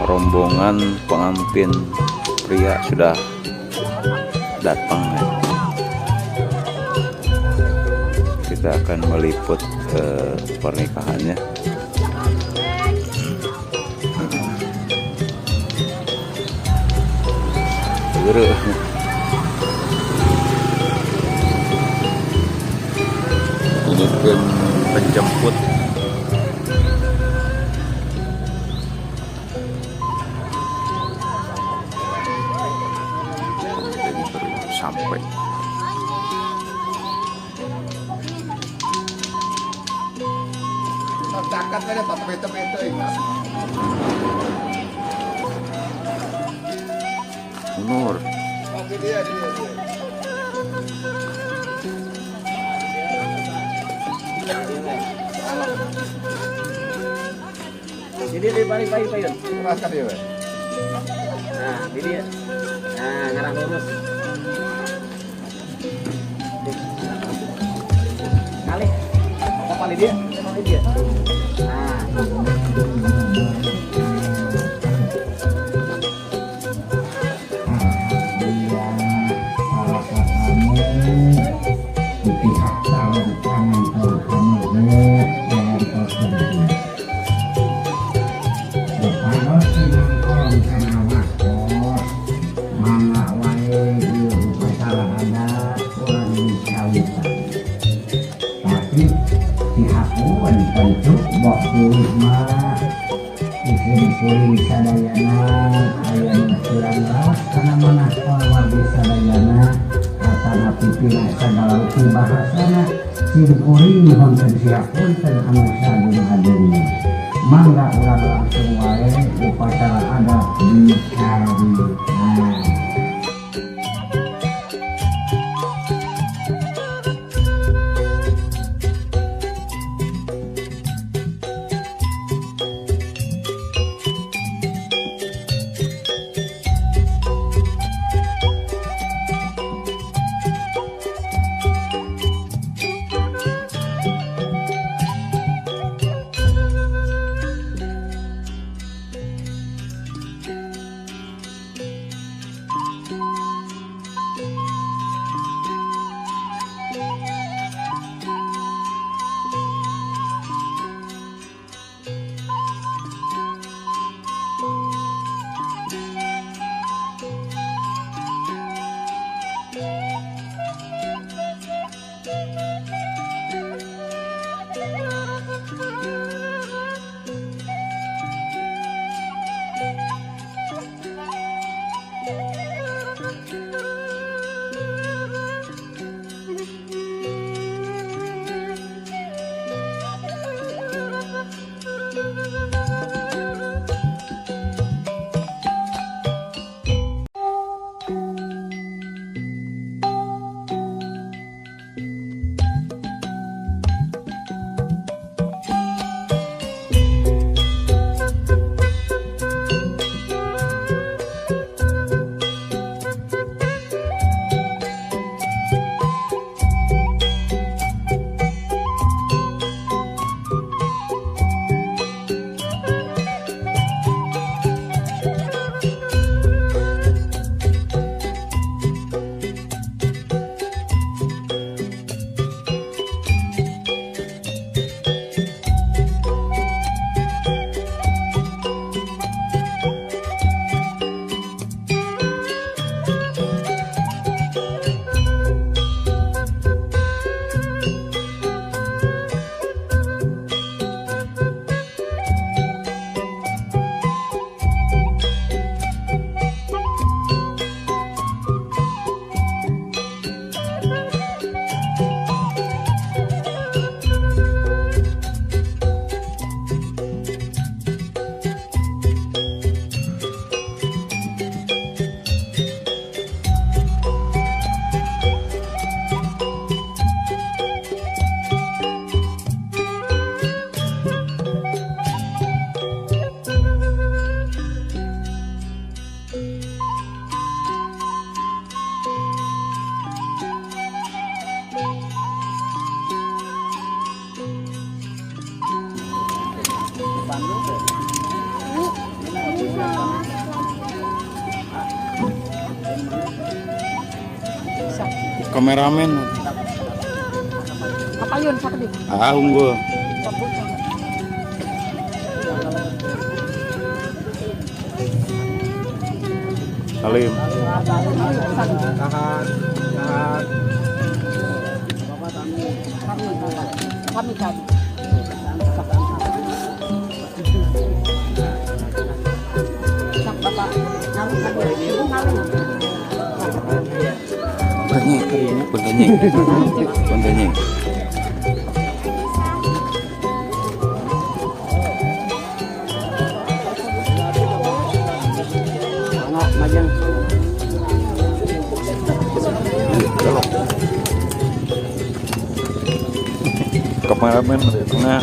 Rombongan pengantin pria sudah datang ya. Kita akan meliput pernikahannya. Guru. Ini tim penjemput. Ini baru sampai. Cakat ada tak itu ingat. Nur. Oke, dia dia dia. Jadi di balik balik payun. Keraskan dia, weh. Nah, ini dia. Nah, ngarah lurus. Kali. Apa dia? Apa dia? Nah. Di pihak calon panganten ameget dengan tertentu. Dupados sinangkong kana waktos, mangga wae ieu upacara adat urang dicawitan. Tapi dihapuan tentu bok pilih mah isim kuring sadayana aya nu kurang raos kana manah wargi sadayana atanapi tina sagala rupi bahasana, sim kuring nyuhunkeun sihapunten anu sagung-agungna. Mangga urang langsung wae upacara adat dicawitan. Kameramen. Kapayun sakedik. Ah, unggul. Salim. Tahan, tahan. Kami kami. Sak bapak ngaruh ngaruh. Puntennya, puntennya. Puntennya. Mangga majeng. Belok. Kameramen di tengah.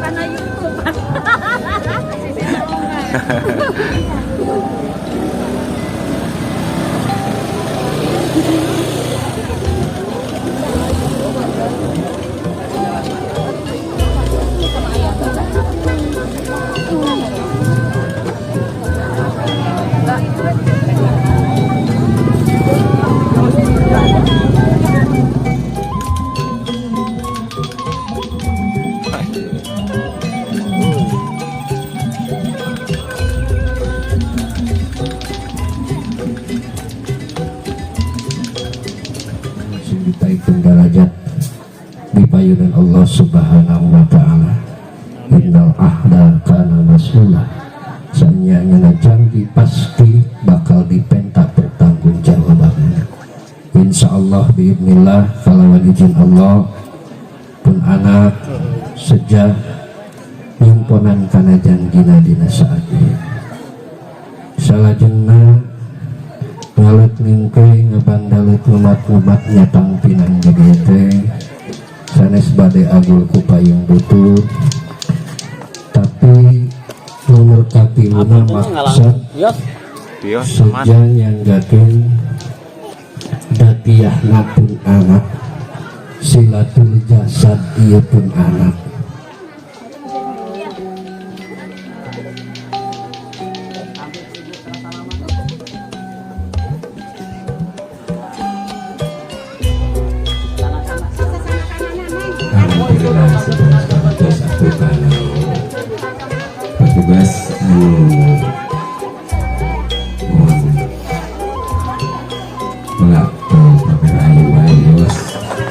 Karena YouTube. Dipaikan derajat di payunan Allah Subhanahu wa taala. Innal ahda kana mas'ula. Sanyanya janji pasti bakal dipenta pertanggungjawabannya. Insyaallah biidznillah kalawan izin Allah pun anak sejak nyimponan kana janjina dina saat ieu. Salajengna ngalut ngingkei ngebandalut ngemat-ngemat nyatang pinang jadi teh sanes bade agul ku payung butuh tapi nomor katiluna maksud seja nyanggakeun datiahna pun anak silatul jasad ieu pun anak. Alhamdulillah sebelas satu petugas anu mohon melak ayu ayos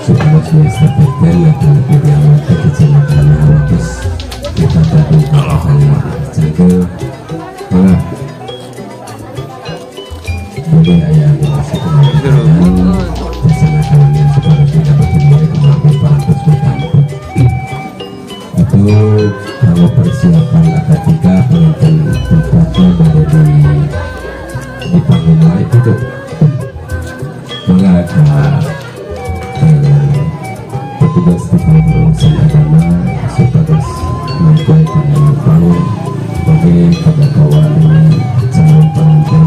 supados biasa peten atau lebih diawati kecamatan waktu kita tadi kali cangkel malah boleh ayah masih kemana kesana supados tidak boleh kemampuan parantos bertampuk. Itu kalau persiapan akad nikah penonton tempatnya baru di panggung lain itu maka petugas Petugas di urusan agama supados mengikuti panggung bagi ka wali calon pengantin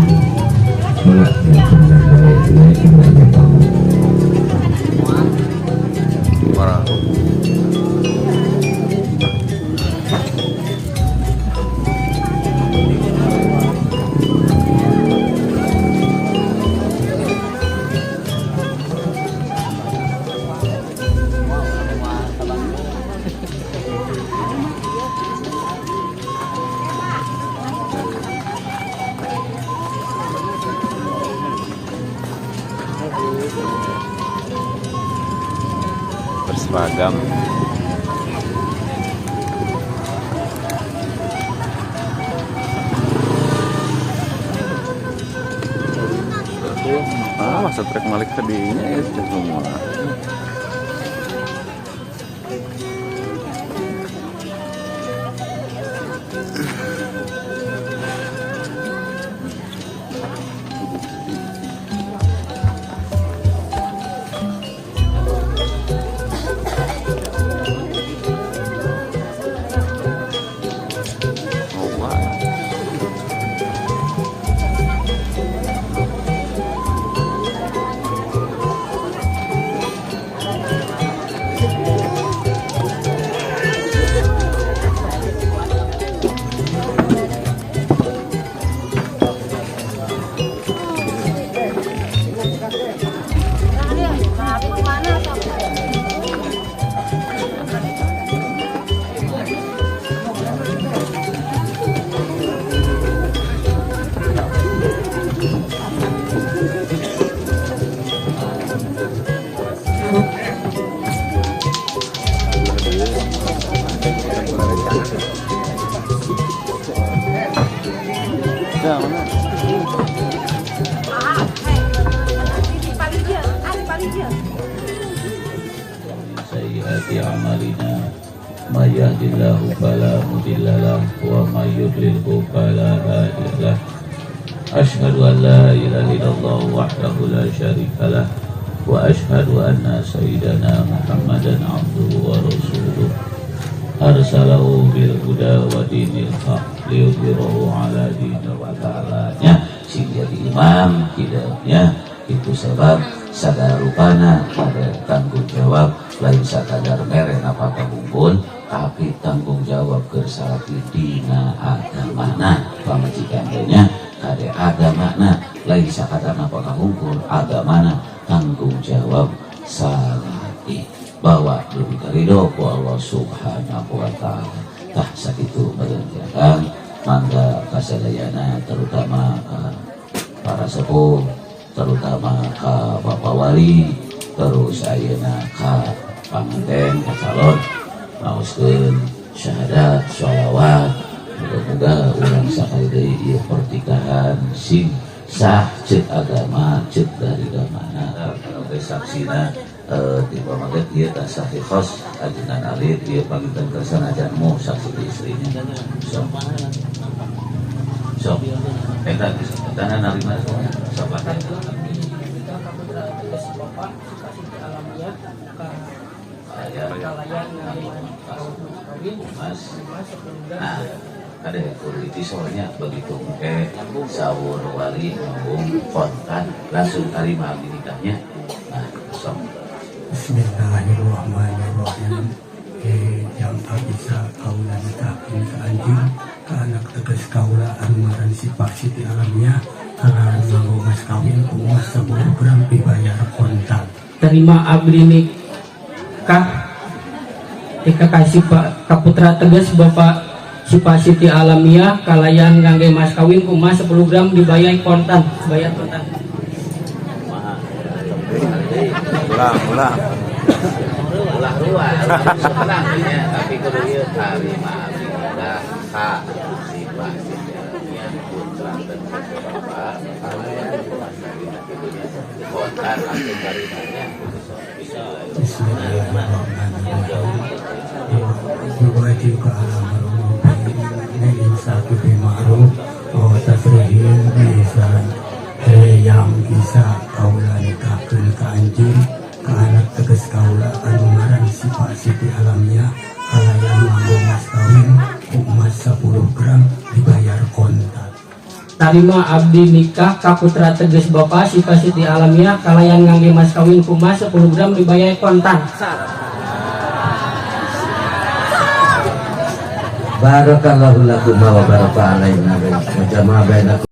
mangga dilakukan naik ke panggung. Marah. Berseragam. Ah, masa trek malik tadinya ya semua. Oh, wah. Ya, mana? Ah, hei. Di palih, ah, di palih. سيئات أعمالنا من يهد الله فلا مضل له ومن يضلله فلا هادي له. أشهد أن لا إله إلا الله وحده لا شريك له وأشهد أن سيدنا محمدا عبده ورسوله أرسله بالهدى ودين الحق ليظهره على دين وتعالى nya sing jadi imam kidanya. Itu sebab sagala rupana pada tanggung jawab, lain sakadar mere napakah unggul, tapi tanggung jawab keur salaki dina agamana. Pamajikan teh nya kade agamana, lain sakadar napakah unggul, agamana tanggung jawab salaki bahwa lebih karido ku Allah Subhanahu wa Ta'ala. Tah, sakitu meureun akang. Mangga kasadayana, terutama ka para sepuh, terutama ka bapak wali, terus ayeuna ka panganten, ka calon, maoskeun syahadat, sholawat. Muga-muga urang sakali deui ieu pernikahan sing sah ceuk agama, ceuk dari agamana. Oke, saksina tiba maget ieu tah saksi khos ajengan alit ieu panginten kersa ajanmu saksi istrinya. Sok sok eta eta narima sok. Kaputra tegas bapak Siti Alamiah ka Aya. Kalayan kawin Mas. Mas 10 gram. Nah, ada kudu itu soalnya begitu engke sawur wali ngomong kontan langsung tarima abdi nikahnya. Nah, sok. Bismillahirrahmanirrahim. Jam bisa kaula nikahkeun ka anjeun ka anak tegas kaula anu ngaran Sifah Siti Alamiah kalayan nganggo mas kawin ku emas 10 gram dibayar kontan. Terima abdi nikah dikasih Pak Kaputra tegas Bapak Sifah Siti Alamiah kalayan ngangge mas kawin ku emas 10 gram dibayar kontan, bayar kontan. Ulang, ulang. Ulah ruah, tenang nya, tapi kudu ieu tarima abdi nikah ka Sifah Siti Alamiah putra tegas bapak kalayan mas kawin kitu nya kontan langsung tarimanya. Sok. Bismillahirrahmanirrahim. Yuwajibuka ala marhum min imsaki bi ma'ruf wa tasrihin bi ihsan. Yang bisa kaula nikahkeun ka anjeun ka anak tegas kaula anu ngaran. Tarima abdi nikah ka putra teges Bapak Sipa Siti Alamiah kalayan ngangge mas kawin ku emas 10 gram dibayar kontan. Barakallahu lakum wa baraka alaina wa jama'a bainakum.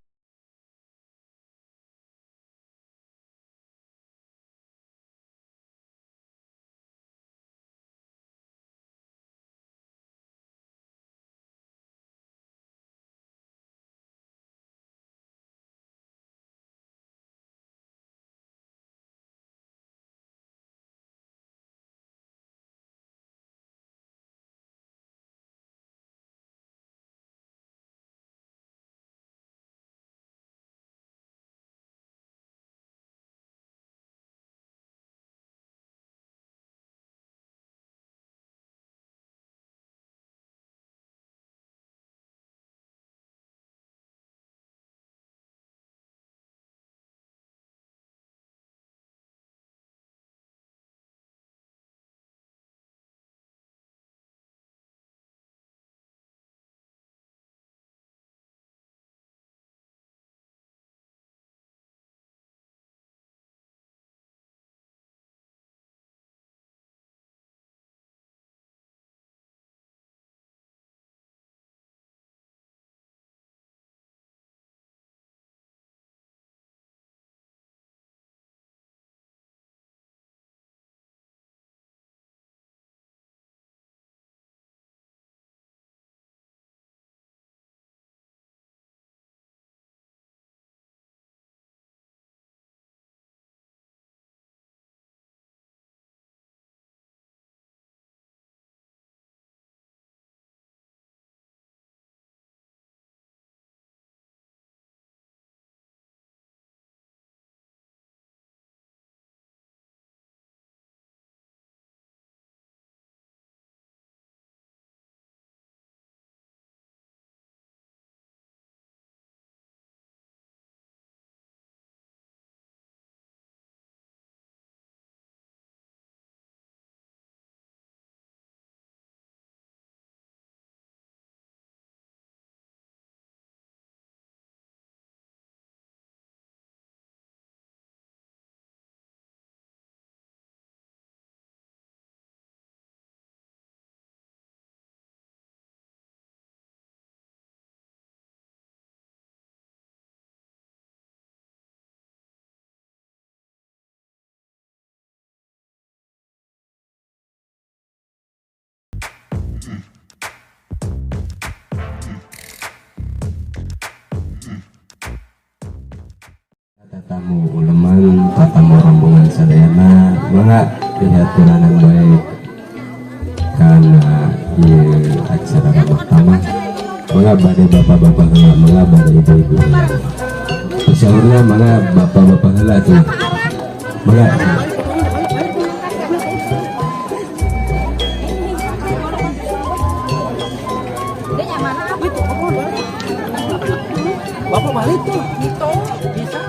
Tatamu uleman, tatamu rombongan sadayana, mangga dihaturanan baik kana ieu acara ramah tamah. Mangga bade bapak-bapak heula, mangga bade ibu-ibu heula. Saurna mangga bapak-bapak heula tuh. Mangga. Bapak balik tuh, gitu, bisa.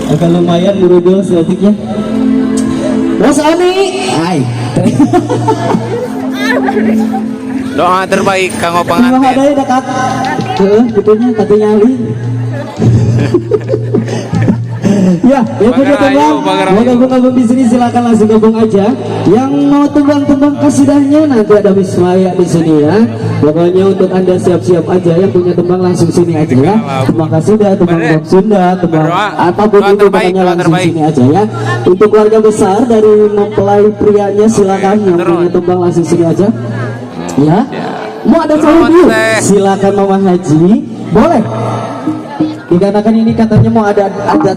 Agak lumayan berudul sedetiknya. Bos Ani, hai. Doa terbaik kanggo Terima pengantin. Kasih dekat. Heeh, gitunya katanya Ali. Ya, yang punya Bang tembang, Rayu, Bang mau Rayu. Gabung-gabung di sini, silakan langsung gabung aja. Yang mau tembang-tembang kasidahnya nanti ada Wismaya di sini ya. Pokoknya untuk Anda siap-siap aja, yang punya tembang langsung sini aja ya. Tembang kasidah, tembang Berdoa. Sunda, tembang Berdoa. apapun Doa itu terbaik, pokoknya doa langsung terbaik. Sini aja ya. Untuk keluarga besar dari mempelai prianya, silakan yang Terus. Punya tembang langsung sini aja. Ya. Mau ada Turun, calon dulu? Teh. Silakan, Mama Haji. Boleh. Dikarenakan ini katanya mau ada ada